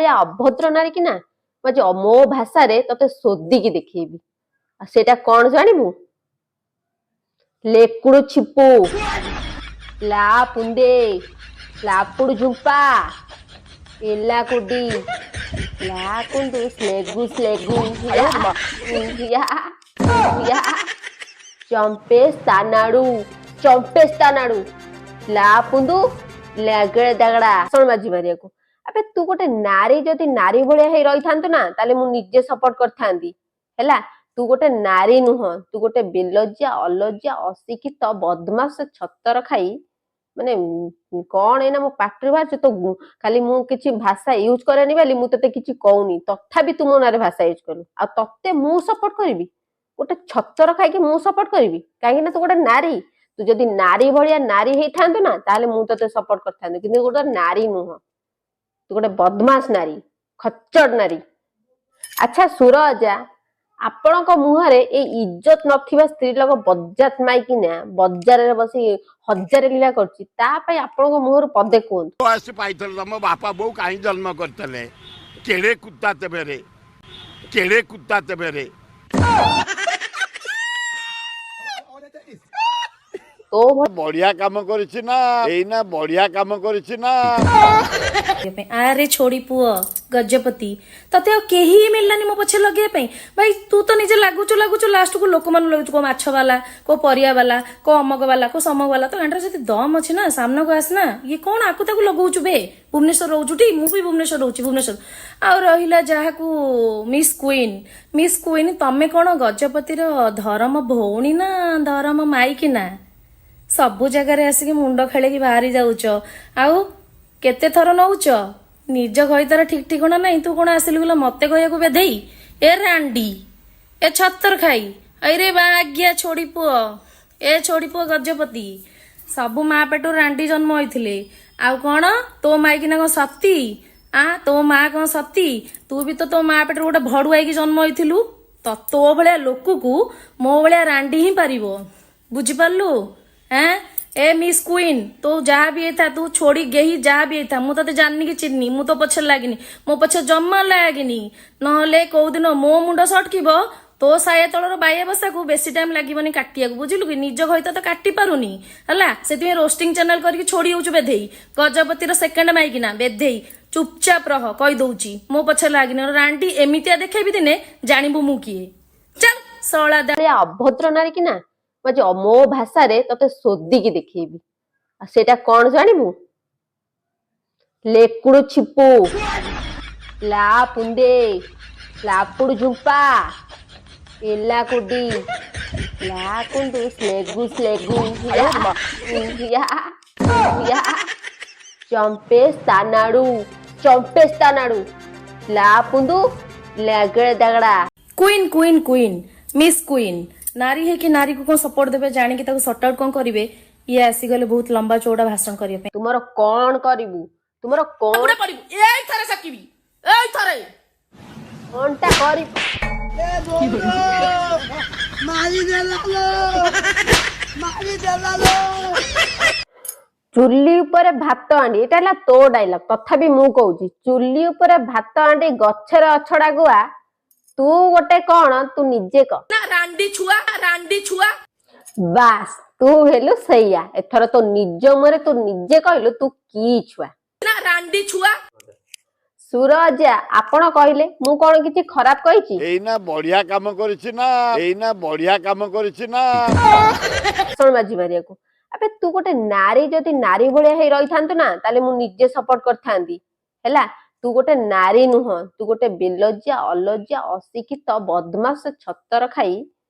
ଅଭଦ୍ର ନାରୀ କି ନା, ମୁଁ ଆଜି ମୋ ଭାଷାରେ ତତେ ଶୋଧିକି ଦେଖେଇବି। ଆଉ ସେଇଟା କଣ ଜାଣିବୁ? ଲେକୁଡୁ ଛିପୁ ଲା ପୁନ୍ଦେ ଲାପୁଡୁ ଝୁମ୍ପା ଏଲା କୁଡି ଲା କୁଣ୍ଡୁ ସ୍ଲେଗୁ ସ୍ଲେଗୁ ୟା ୟା ଚମ୍ପେସ୍ତାନାଡୁ ଚମ୍ପେସ୍ତାନାଡୁ ଲା ପୁନ୍ଦୁ ଲାଗଡେ ଦାଗଡା ଶୁଣ ମାଝି ମାରିବାକୁ। ଆବେ ତୁ ଗୋଟେ ନାରୀ, ଯଦି ନାରୀ ଭଳିଆ ହେଇ ରହିଥାନ୍ତୁ ନା, ତାହେଲେ ମୁଁ ନିଜେ ସପୋର୍ଟ କରିଥାନ୍ତି। ହେଲା, ତୁ ଗୋଟେ ନାରୀ ନୁହଁ, ତୁ ଗୋଟେ ବେଲଜ୍ୟା, ଅଲଜ୍ୟା, ଅଶିକ୍ଷିତ, ବଦମାସ, ଛତର ଖାଇ। ମାନେ କଣ ଏଇନା ମୋ ପାଟିରୁ ବାହାରୁଛି ତ? ଖାଲି ମୁଁ କିଛି ଭାଷା ୟୁଜ କରେନି ବୋଲି ମୁଁ ତତେ କିଛି କହୁନି, ତଥାପି ତୁ ମୋ ନାଁରେ ଭାଷା ୟୁଜ କଲୁ। ଆଉ ତତେ ମୁଁ ସପୋର୍ଟ କରିବି? ଗୋଟେ ଛତର ଖାଇକି ମୁଁ ସପୋର୍ଟ କରିବି? କାହିଁକି ନା ତୁ ଗୋଟେ ନାରୀ। ତୁ ଯଦି ନାରୀ ଭଳିଆ ନାରୀ ହେଇଥାନ୍ତୁ ନା, ତାହେଲେ ମୁଁ ତତେ ସପୋର୍ଟ କରିଥାନ୍ତି। କିନ୍ତୁ ଗୋଟେ ନାରୀ ନୁହଁ, ତୁ ଗୋଟେ ବଦମାସ ନାରୀ, ଖଚ୍ଚଡ ନାରୀ। ଆଚ୍ଛା ସୁର ଅଜା, ଆପଣଙ୍କ ମୁହଁରେ ଏଇ ଇଜ୍ଜତ ନଥିବା ସ୍ତ୍ରୀ ଲୋକ ବଜାତ ମାଇକିନା ବଜାରରେ ବସି ହଜାରେ ଲୀଳା କରୁଛି, ତା ପାଇଁ ଆପଣଙ୍କ ମୁହଁରୁ ପଦେ କୁହନ୍ତୁ। ଆସି ପାଇଥିଲେ ତମ ବାପା ବୋଉ କାହିଁ ଜନ୍ମ କରିଥିଲେ? କେଡ଼େ କୁତ୍ତା ତେବେ ରେ, କେଡ଼େ କୁତ୍ତା ତେବେ ରେ। ତୋ ଭଳି ବଢିଆ କାମ କରିଛି ନା, ଏଇନା ବଢିଆ କାମ କରିଛି ନା। ପାଇଁ ଆରେ ଛୋଡ଼ି ପୁଅ ଗଜପତି, ତତେ ଆଉ କେହି ମିଳିଲାନି ମୋ ପଛରେ ଲଗେଇବା ପାଇଁ? ଭାଇ, ତୁ ତ ନିଜେ ଲାଗୁଛୁ ଲାଗୁଛୁ, ଲାଷ୍ଟକୁ ଲୋକମାନଙ୍କୁ ଲାଗୁଛୁ। କୋଉ ମାଛ ବାଲା, କୋଉ ପରିବା ବାଲା, କୋଉ ଅମକ ବାଲା, କୋଉ ସମକ ବାଲା। ତ ଗାଣ୍ଡରେ ଯଦି ଦମ ଅଛି ନା, ସାମ୍ନାକୁ ଆସ ନା। ଇଏ କଣ ଆକୁ ତାକୁ ଲଗଉଛୁ ବେ? ଭୁବନେଶ୍ୱର ରହୁଛୁ ଟି? ମୁଁ ବି ଭୁବନେଶ୍ୱର ରହୁଛି, ଭୁବନେଶ୍ୱର। ଆଉ ରହିଲା ଯାହାକୁ ମିସ୍ କୁଇନ୍, ମିସ୍ କୁଇନ୍, ତମେ କଣ ଗଜପତିର ଧରମ ଭଉଣୀ ନା ଧରମ ମାଇକି ନା ସବୁ ଜାଗାରେ ଆସିକି ମୁଣ୍ଡ ଖେଳେଇକି ବାହାରି ଯାଉଛ? ଆଉ କେତେ ଥର ନଉଛ? ନିଜ ଘଇତାର ଠିକ ଠିକଣା ନାହିଁ, ତୁ କଣ ଆସିଲୁ ଗଲା ମତେ କହିବାକୁ? ବେଧେଇ, ଏ ରାଣ୍ଡି, ଏ ଛତର ଖାଇ, ଏରେ ବା ଆଜ୍ଞା ଛୋଡି ପୁଅ, ଏ ଛୋଡି ପୁଅ ଗଜପତି, ସବୁ ମା ପେଟରୁ ରାଣ୍ଡି ଜନ୍ମ ହୋଇଥିଲେ। ଆଉ କଣ ତୋ ମାଇକିନା କଣ ସତୀ? ଆ ତୋ ମା କଣ ସତୀ? ତୁ ବି ତ ତୋ ମା ପେଟରୁ ଗୋଟେ ଭଡୁଆ ହେଇକି ଜନ୍ମ ହୋଇଥିଲୁ। ତ ତୋ ଭଳିଆ ଲୋକକୁ ମୋ ଭଳିଆ ରାଣ୍ଡି ହିଁ ପାରିବ, ବୁଝିପାରିଲୁ? ଏଁ ଏ ମିସ୍ କୁଇନ୍, ତୁ ଯାହା ବି ହେଇଥା, ତୁ ଛୋଡି ଗେହି ଯାହା ବି ହେଇଥା, ମୁଁ ତତେ ଜାଣିନି କି ଚିହ୍ନି। ମୁଁ ତୋ ପଛରେ ଲାଗିନି, ମୋ ପଛରେ ଜମା ଲାଗିନି। ନହେଲେ କୋଉଦିନ ମୋ ମୁଣ୍ଡ ସଟକିବ, ତୋ ସାୟା ତଳର ବାୟା ବସାକୁ ବେଶୀ ଟାଇମ ଲାଗିବନି କାଟିବାକୁ, ବୁଝିଲୁ କି? ନିଜ ଘଇତା ତ କାଟି ପାରୁନି ହେଲା, ସେଥିପାଇଁ ରୋଷ୍ଟିଂ ଚ୍ୟାନେଲ କରିକି ଛୋଡି ହଉଛୁ। ବେଧେଇ, ଗଜପତିର ସେକେଣ୍ଡ ମାଇକିନା ବେଧେଇ, ଚୁପଚାପ ରହ, କହିଦଉଛି। ମୋ ପଛରେ ଲାଗିନି, ରାଣ୍ଡି ଏମିତିଆ ଦେଖେଇବି, ଦିନେ ଜାଣିବୁ ମୁଁ କିଏ। ଚାଲ ଶଳା ଦା। ଭଳିଆ ଅଭଦ୍ର ନାରୀ କି ନା, ମୁଁ ଆଜି ମୋ ଭାଷାରେ ତତେ ଶୋଧିକି ଦେଖେଇବି। ଆଉ ସେଇଟା କଣ ଜାଣିବୁ? ଲେକୁଡୁ ଛିପୁ ଲା ପୁନ୍ଦେ ଲାପୁଡୁ ଝୁମ୍ପା ଏଲା କୁଡି ଲା କୁଣ୍ଡୁ ସ୍ଲେଗୁ ସ୍ଲେଗୁ ୟା ୟା ୟା ଚମ୍ପେସ୍ତାନାଡୁ ଚମ୍ପେସ୍ତାନାଡୁ ଲା ପୁନ୍ଦୁ ଲାଗଡେ ଦାଗଡା। Queen, queen, queen, miss queen, ନାରୀ ହେଇକି ନାରୀକୁ କଣ ସପୋର୍ଟ ଦେବେ ଜାଣିକି ତାକୁ ସର୍ଟ ଆଉଟ କଣ କରିବେ? ଇଏ ଆସିଗଲେ ବହୁତ ଲମ୍ବା ଚଉଡା ଭାଷଣ କରିବା ପାଇଁ। ତୁମର କଣ କରିବୁ? ତୁମର କଣ ଗୁଡେ ପଡିବୁ, ଏଇ ଥରେ ସକିବି, ଏଇ ଥରେ। କଣଟା କରିବୁ? ମାରିଦେଲା ଲୋ, ମାରିଦେଲା ଲୋ। ଚୁଲି ଉପରେ ଭାତ ହାଣ୍ଡି, ଏଇଟା ହେଲା ତୋ ଡାଇଲଗ। ତଥାପି ମୁଁ କହୁଛି, ଚୁଲି ଉପରେ ଭାତ ହାଣ୍ଡି, ଗଛରେ ଅଛଡା ଗୁଆ, ତୁ ଗୋଟେ କଣ? ତୁ ନିଜେ କହ। ନା ରାଣ୍ଡି ଛୁଆ, ରାଣ୍ଡି ଛୁଆ। ବାସ୍, ତୁ ହେଲୁ ସେଇଆ। ଏଥର ତୋ ନିଜ ମୁହଁରେ ତୁ ନିଜେ କହିଲୁ, ତୁ କି ଛୁଆ? ନା ରାଣ୍ଡି ଛୁଆ। ସୁରଜା, ଆପଣ କହିଲେ, ମୁଁ କଣ କିଛି ଖରାପ କହିଛି? ଏଇନା ବଢିଆ କାମ କରିଛି ନା, ଏଇନା ବଢିଆ କାମ କରିଛି ନା। ଶୁଣ ମାଝି ମାରିବାକୁ। ଆବେ ତୁ ଗୋଟେ ନାରୀ, ଯଦି ନାରୀ ଭଳିଆ ହେଇ ରହିଥାନ୍ତୁ ନା, ତାହେଲେ ମୁଁ ନିଜେ ସପୋର୍ଟ କରିଥାନ୍ତି। ହେଲା, ତୁ ଗୋଟେ ନାରୀ ନୁହଁ, ତୁ ଗୋଟେ ବେଲଜ୍ୟା, ଅଲଜ୍ୟା, ଅଶିକ୍ଷିତ, ବଦମାସ, ଛତର ଖାଇ।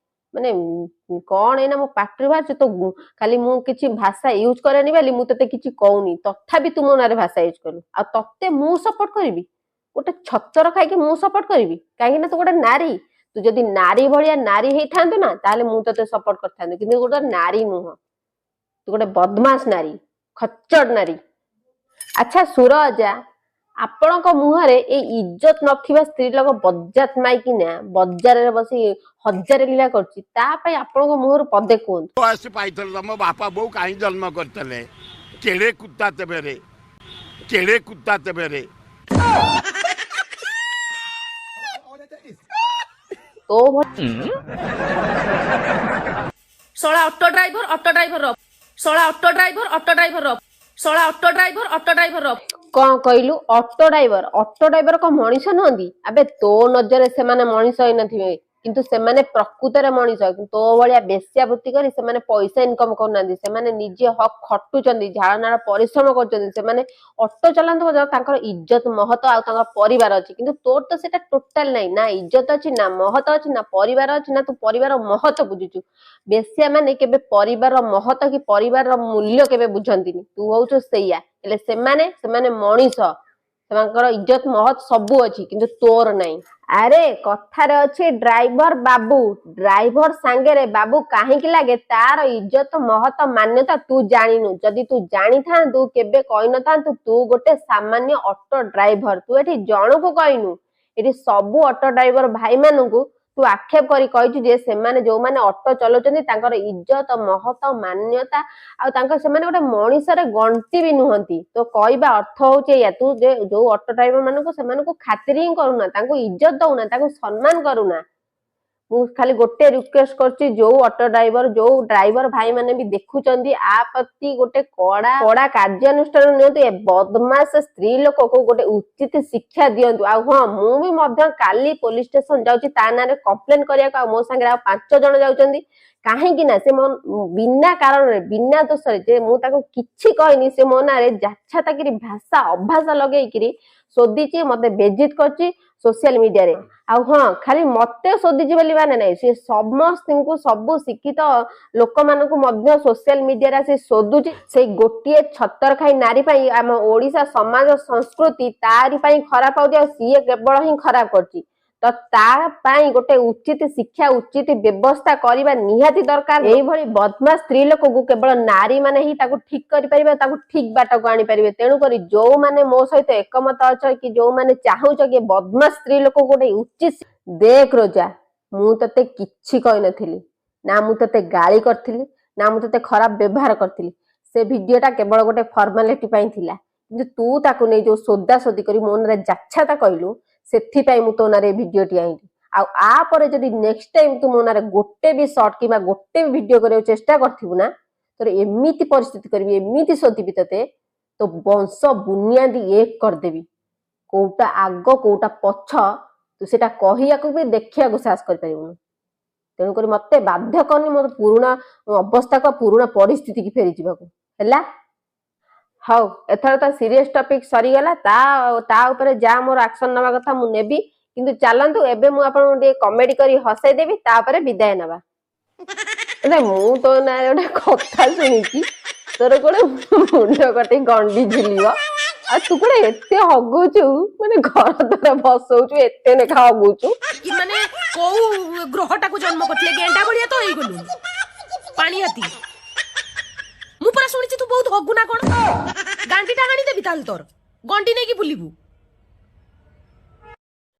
ମାନେ କଣ ଏଇନା ମୋ ପାଟିରୁ ବାହାରୁଛି ତ? ଖାଲି ମୁଁ କିଛି ଭାଷା ୟୁଜ କରେନି ବୋଲି ମୁଁ ତତେ କିଛି କହୁନି, ତଥାପି ତୁ ମୋ ନାଁରେ ଭାଷା ୟୁଜ କଲୁ। ଆଉ ତତେ ମୁଁ ସପୋର୍ଟ କରିବି? ଗୋଟେ ଛତର ଖାଇକି ମୁଁ ସପୋର୍ଟ କରିବି? କାହିଁକି ନା ତୁ ଗୋଟେ ନାରୀ। ତୁ ଯଦି ନାରୀ ଭଳିଆ ନାରୀ ହେଇଥାନ୍ତୁ ନା, ତାହେଲେ ମୁଁ ତତେ ସପୋର୍ଟ କରିଥାନ୍ତି। କିନ୍ତୁ ଗୋଟେ ନାରୀ ନୁହଁ, ତୁ ଗୋଟେ ବଦମାସ ନାରୀ, ଖଚ୍ଚଡ ନାରୀ। ଆଚ୍ଛା ସୁର ଅଜା, ଆପଣଙ୍କ ମୁହଁରେ ଏଇ ଇଜ୍ଜତ ନଥିବା ସ୍ତ୍ରୀ ଲୋକ ବଜାତ ମାଇକିନା ବଜାରରେ ବସି ହଜାରେ ଲୀଳା କରୁଛି, ତା ପାଇଁ ଆପଣଙ୍କ ମୁହଁରୁ ପଦେ କୁହନ୍ତୁ। ଆସି ପାଇଥିଲେ ତମ ବାପା ବୋଉ କାହିଁ ଜନ୍ମ କରିଥିଲେ? କେଡ଼େ କୁତ୍ତା ତେବେ ରେ, କେଡ଼େ କୁତ୍ତା ତେବେ ରେ। ତୋ ଭଳି ଶଳା ଅଟୋ ଡ୍ରାଇଭର, ଅଟୋ ଡ୍ରାଇଭର, ଶଳା ଅଟୋ ଡ୍ରାଇଭର, ଅଟୋ ଡ୍ରାଇଭର, ଶଳା ଅଟୋ ଡ୍ରାଇଭର, ଅଟୋ ଡ୍ରାଇଭର। କଣ କହିଲୁ? Auto driver? Auto driver କଣ ମଣିଷ ନୁହନ୍ତି? ଆବେ, ତୋ ନଜରରେ ସେମାନେ ମଣିଷ ହେଇନଥିବେ, କିନ୍ତୁ ସେମାନେ ପ୍ରକୃତରେ ମଣିଷ। କିନ୍ତୁ ତୋ ଭଳିଆ ବେଶ୍ୟା ବୃତ୍ତି କରି ସେମାନେ ପଇସା ଇନକମ କରୁନାହାନ୍ତି। ସେମାନେ ନିଜେ ହକ୍ ଖଟୁଛନ୍ତି, ଝାଳ ନାଳ ପରିଶ୍ରମ କରୁଛନ୍ତି। ସେମାନେ ଅଟୋ ଚଲାନ୍ତୁ ମଧ୍ୟ, ତାଙ୍କର ଇଜ୍ଜତ ମହତ ଆଉ ତାଙ୍କର ପରିବାର ଅଛି। କିନ୍ତୁ ତୋର ତ ସେଇଟା ଟୋଟାଲ ନାହିଁ। ନା ଇଜ୍ଜତ ଅଛି, ନା ମହତ ଅଛି, ନା ପରିବାର ଅଛି, ନା ତୁ ପରିବାର ମହତ ବୁଝୁଛୁ। ବେଶ୍ୟା ମାନେ କେବେ ପରିବାରର ମହତ କି ପରିବାରର ମୂଲ୍ୟ କେବେ ବୁଝନ୍ତିନି। ତୁ ହଉଛୁ ସେଇଆ। ହେଲେ ସେମାନେ ମଣିଷ, ସେମାନଙ୍କର ଇଜ୍ଜତ ମହତ ସବୁ ଅଛି, କିନ୍ତୁ ତୋର ନାହିଁ। ଆରେ, କଥାରେ ଅଛି ଡ୍ରାଇଭର ବାବୁ। ଡ୍ରାଇଭର ସାଙ୍ଗରେ ବାବୁ କାହିଁକି ଲାଗେ, ତାର ଇଜ୍ଜତ ମହତ ମାନ୍ୟତା ତୁ ଜାଣିନୁ। ଯଦି ତୁ ଜାଣିଥାନ୍ତୁ, କେବେ କହିନଥାନ୍ତୁ ତୁ ଗୋଟେ ସାମାନ୍ୟ ଅଟୋ ଡ୍ରାଇଭର। ତୁ ଏଠି ଜଣକୁ କହିନୁ, ଏଠି ସବୁ ଅଟୋ ଡ୍ରାଇଭର ଭାଇମାନଙ୍କୁ ତୁ ଆକ୍ଷେପ କରି କହିଛୁ ଯେ ସେମାନେ ଯୋଉମାନେ ଅଟୋ ଚଲାଉଛନ୍ତି, ତାଙ୍କର ଇଜ୍ଜତ ମହତ ମାନ୍ୟତା ଆଉ ତାଙ୍କ ସେମାନେ ଗୋଟେ ମଣିଷରେ ଗଣ୍ତି ବି ନୁହନ୍ତି। ତୋ କହିବା ଅର୍ଥ ହଉଛି ଏଇଆ। ତୁ ଯେ ଯୋଉ ଅଟୋ ଡ୍ରାଇଭର ମାନଙ୍କୁ, ସେମାନଙ୍କୁ ଖାତିର ହିଁ କରୁନା, ତାଙ୍କୁ ଇଜ୍ଜତ ଦଉନା, ତାଙ୍କୁ ସମ୍ମାନ କରୁନା। ମୁଁ ଖାଲି ଗୋଟେ ରିକ୍ୱେଷ୍ଟ କରୁଛି, ଯୋଉ ଅଟୋ ଡ୍ରାଇଭର, ଯୋଉ ଡ୍ରାଇଭର ଭାଇ ମାନେ ବି ଦେଖୁଛନ୍ତି, ଆ ପ୍ରତି ଗୋଟେ କଡା କଡା କାର୍ଯ୍ୟାନୁଷ୍ଠାନ ନିଅନ୍ତୁ। ଏ ବଦମାସ ସ୍ତ୍ରୀ ଲୋକକୁ ଗୋଟେ ଉଚିତ ଶିକ୍ଷା ଦିଅନ୍ତୁ। ଆଉ ହଁ, ମୁଁ ବି ମଧ୍ୟ କାଲି ପୋଲିସ ଷ୍ଟେସନ ଯାଉଛି ତା ନାଁରେ କମ୍ପ୍ଲେନ କରିବାକୁ। ଆଉ ମୋ ସାଙ୍ଗରେ ଆଉ 5 ଜଣ ଯାଉଛନ୍ତି। କାହିଁକି ନା ସେ ମୋ ବିନା କାରଣରେ, ବିନା ଦୋଷରେ, ଯେ ମୁଁ ତାକୁ କିଛି କହିନି, ସେ ମୋ ନାଁରେ ଯାଚ୍ଛା ତାକିରି ଭାଷା ଅଭାଷା ଲଗେଇକିରି ଶୋଧିଛି, ମତେ ବେଜିତ କରିଛି ସୋସିଆଲ ମିଡିଆରେ। ଆଉ ହଁ, ଖାଲି ମତେ ଶୋଧିଛି ବୋଲି ମାନେ ନାହିଁ, ସେ ସମସ୍ତଙ୍କୁ, ସବୁ ଶିକ୍ଷିତ ଲୋକମାନଙ୍କୁ ମଧ୍ୟ ସୋସିଆଲ ମିଡିଆରେ ଆସି ଶୋଧୁଛି। ସେଇ ଗୋଟିଏ ଛତର ଖାଇ ନାରୀ ପାଇଁ ଆମ ଓଡିଶା ସମାଜ ସଂସ୍କୃତି ତାରି ପାଇଁ ଖରାପ ହଉଛି, ଆଉ ସିଏ କେବଳ ହିଁ ଖରାପ କରୁଛି। ତ ତା ପାଇଁ ଗୋଟେ ଉଚିତ ଶିକ୍ଷା, ଉଚିତ ବ୍ୟବସ୍ଥା କରିବା ନିହାତି ଦରକାର। ଏଇଭଳି ବଦମାସ ସ୍ତ୍ରୀ ଲୋକକୁ କେବଳ ନାରୀ ମାନେ ହିଁ ତାକୁ ଠିକ କରିପାରିବେ, ତାକୁ ଠିକ ବାଟକୁ ଆଣିପାରିବେ। ତେଣୁକରି ଯୋଉମାନେ ମୋ ସହିତ ଏକମତ ଅଛ କି ଯୋଉମାନେ ଚାହୁଁଛ କି ବଦମାସ ସ୍ତ୍ରୀ ଲୋକକୁ ଗୋଟେ ଉଚିତ। ଦେଖ ରୋଜା, ମୁଁ ତତେ କିଛି କହିନଥିଲି। ନା ମୁଁ ତତେ ଗାଳି କରିଥିଲି, ନା ମୁଁ ତତେ ଖରାପ ବ୍ୟବହାର କରିଥିଲି। ସେ ଭିଡିଓଟା କେବଳ ଗୋଟେ ଫର୍ମାଲିଟି ପାଇଁ ଥିଲା। କିନ୍ତୁ ତୁ ତାକୁ ନେଇ ଯୋଉ ସୋଦା ସୋଦି କରି ମୋ ନାଁରେ ଯାଚ୍ଛାତା କହିଲୁ, ସେଥିପାଇଁ ମୁଁ ତୋ ନାଁରେ ଏ ଭିଡିଓଟି ଆଣିଲି। ଆଉ ଆ ପରେ ଯଦି ନେକ୍ସଟ ଟାଇମ ତୁ ମୋ ନାଁରେ ଗୋଟେ ବି ସର୍ଟ କିମ୍ବା ଗୋଟେ ବି ଭିଡିଓ କରିବାକୁ ଚେଷ୍ଟା କରିଥିବୁ ନା, ତୋର ଏମିତି ପରିସ୍ଥିତି କରିବି, ଏମିତି ଶୋଧିବି ତତେ, ତୋ ବଂଶ ବୁନିଆଦି ଏକ କରିଦେବି। କୋଉଟା ଆଗ, କୋଉଟା ପଛ, ତୁ ସେଟା କହିବାକୁ ବି ଦେଖିବାକୁ ସାହସ କରିପାରିବୁନୁ। ତେଣୁକରି ମତେ ବାଧ୍ୟ କରନି ମୋର ପୁରୁଣା ଅବସ୍ଥାକୁ, ପୁରୁଣା ପରିସ୍ଥିତିକି ଫେରିଯିବାକୁ। ହେଲା, ହଉ, ଏଥର ତ ସିରିୟସ ଟପିକ ସରିଗଲା। ତା ଉପରେ ଯାହା ମୋର ଆକ୍ସନ ନବା କଥା ମୁଁ ନେବି। କିନ୍ତୁ ଚାଲନ୍ତୁ, ଏବେ ମୁଁ ଆପଣଙ୍କୁ ଟିକେ କମେଡି କରି ହସେଇ ଦେବି, ତାପରେ ବିଦାୟ ନେବା। ଆରେ, ମୁଁ ତୋ ନାଁରେ ଗୋଟେ କଥା ଶୁଣିଛି, ତୋର ଗୋଟେ ମୁଣ୍ଡ କଟି ଗଣ୍ଡି ଝୁଲିବ। ଆଉ ତୁ କଣ ଏତେ ହଗୁଛୁ, ମାନେ ଘର ଦ୍ୱାର ବସଉଛୁ, ଏତେ ଲେଖା ହଗୁଛୁ? କି ମାନେ କୋଉ ଗ୍ରହଟାକୁ ଜନ୍ମ କରିଥିଲେ? ଗେଣ୍ଡା ଭଳିଆ ତ ହେଇଗଲୁ, ପାଣି ହାତୀ। ମୁଁ ପରା ଶୁଣିଛି ତୁ ବହୁତ ହଗୁ ନା କଣ? ଗାଣ୍ଡିଟା ହାଣିଦେବି ତାହେଲେ ତୋର, ଗଣ୍ଡି ନେଇକି ବୁଲିବୁ।